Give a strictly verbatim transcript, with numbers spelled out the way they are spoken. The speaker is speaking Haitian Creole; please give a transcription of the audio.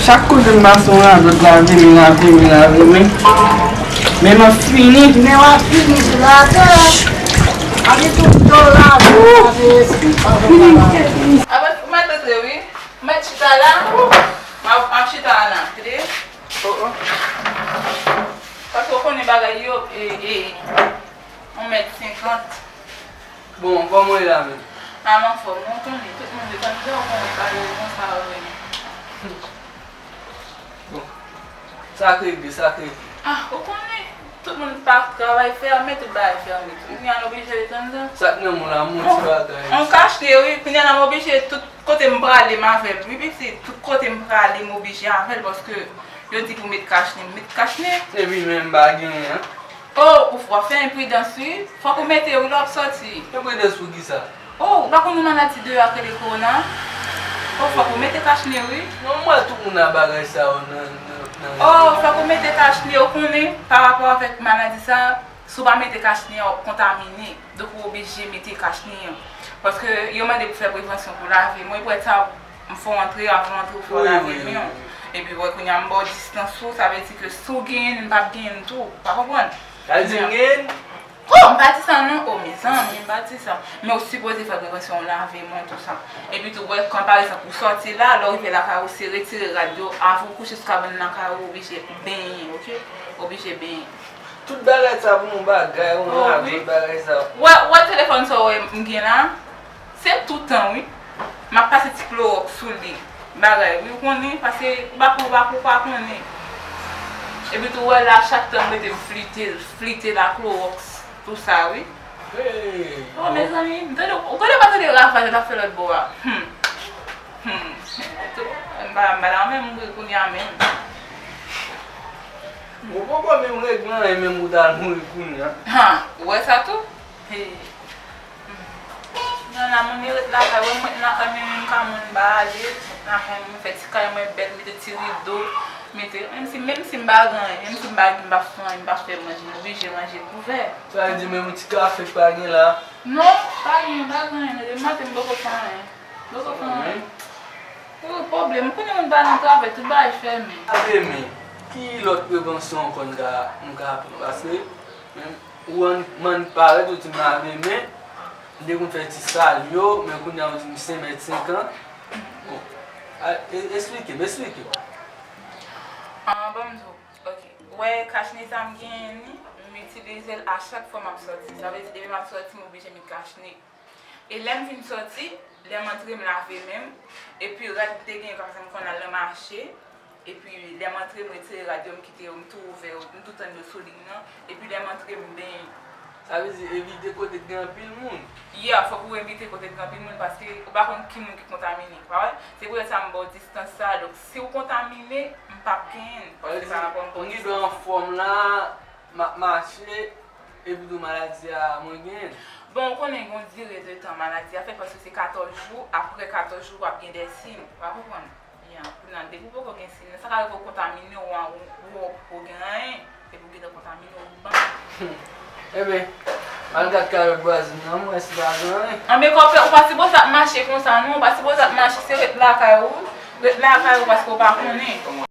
Chak kote m pase yon radòt lave men, lave men, lave men. Men m ap fini. Men w ap fini sou latè. Ap gen tout tan lave, lave, espri pa fè lave. Avan ou mèt antre wi. Ou mèt chita la. M ap, m ap chita la, tande? Oh, oh. Paske w konnen bagay yo, e, e, yon mèt senkant. Bon, kòman w ye la menm? A, m anfòm, non, Tony. Tout moun detann, jan w konnen bagay yo konsa yo menm. Bon, sa k regle, sa k regle. A, ou konnen, tout moun pa travay fèmen, tout bagay fèmen. Kounye a, nou oblije detann sa. Sa k nan men w la, m wè yon ti bagay. On kachne, wi. Kounye a, la, m oblije, tout kote m prale, m avè l. Wi, pitit, tout kote m prale, m oblije avè l, paske yo di pou met kachne, m met kachne. Epi menm m pa genyen an. Oh, ou w ap fè enpridans wi. Fòk ou mete wi lè w ap sòti. Enpridans pou kisa? Oh, ou pa konn yon maladi deyò a k rele kowona? Oh, fòk ou mete kachne wi. Non, m wè tout moun ap bagay sa yo nan, nan, nan. Oh, fòk ou mete kachne, ou konnen, pa rapò avèk maladi sa, si w pa mete kachne, w ap kontamine. Donk, ou oblije mete kachne an. Paske yo mande pou fè prevansyon pou lave men. Ou wè sa, m fè w antre, avan w antre, ou fè w lave men w. Epi, wè, kounye a, m ba w distans ou, sa vle di ke si w genyen l, m p ap genyen l tou. Ou pa konprann? Sa vle di m genyen l? Oh, m pa di sa non. Oh, mezanmi, m pa di sa. Men ou sipoze fè prevansyon, w lave men w, tou sa. Epi tou, wè, kan, pa egzanp, ou sòti la, lè w rive lakay ou, se retire rad yo, avan w kouche sou kabann lakay ou, oblije benyen, oke? Oblije benyen. Tout bagay sa pou yon bagay, yon radòt bagay sa. Wè, wè telefòn sa w wè m gen la? Se toutan, wi. M ap pase ti klowòks sou li. Bagay, wi, ou konnen, paske ou pa, ou pa, ou pa konnen. Epi tou, wè la, chak tan m rete m flite l, flite l ak klowòks, tou sa, wi. Hey. Oh, mezanmi, m tande, ou tande pa tande ravaj la t ap fè lòt bò a? Hmm. Hmm. M pa, m pa la menm, m mouri kounye a menm. Ou poko menm regle anyen, menm ou t al mouri kounye a. Ha, ou wè sa tou? Hey. Nan la, moun yo ret lakay, wè mwen ret lakay, men menm ka moun ba ale, ret lakay mwen fè ti kay mwen bèl, mete ti rido, mete, menm si, menm si m pa gen anyen, menm si m pa gen, m pa fè anyen, m pa fè manje, m oblije manje kouvè. Sa vle di menm yon ti kafe pa gen la? Non, pa gen, pa gen anyen, depi maten m poko fè anyen. Poko fè anyen. Ou pwoblèm, kounye a moun pa nan travay, tout bagay fèmen. Lave men, ki lòt prevansyon ankò n ka, nou ka pran? Paske, menm, ou annik, m annik parèt, ou di m lave men, m te konn fè ti sal yo, men kounye a ou di m senk mèt senkant. Bon, a, e, esplike m, esplike m. Ah, ban m di w, ok. Ou wè kachne sa m genyen ni, m itilize l a chak fwa m ap sòti. Sa vle di, depi m ap sòti, m oblije met kachne. E lè m fin sòti, lè m antre, m lave men m. Epi rad m te genyen, pa egzanp, m konn al nan mache. Epi lè m antre, m retire rad yo, m kite yo, m tou ouvè yo, m tou tann yo sou liy nan. Epi lè m antre, m benyen. Sa vle di evite kote k gen anpil moun. Yeah, fòk ou evite kote k gen anpil moun, paske ou pa konn ki moun ki kontamine, pa vre? Se poutèt sa m ba w distans sa. Donk, si w kontamine, m p ap genyen l, paske pa rapò m ba w distans. Ou gen dwa anfòm la, m ap mache, epi tou maladi a mwen genyen l. Bon, ou konnen gen yon dire de tan maladi a fè, paske se katòz jou, apre katòz jou w ap gen de siy, ou pa konprann? Ya, kounye a, depi w poko gen siy, sa ka rive w kontamine, ou, ou, ou, ou gen anyen, epi w gentan kontamine, ou ban. Enben, m al gad kalòt vwazin nan, m wè si pa gen anyen. Anben, kòpè, ou pa sipoze ap mache konsa, non, ou pa sipoze ap mache, se ret lakay ou, ret lakay ou, paske w pa konnen.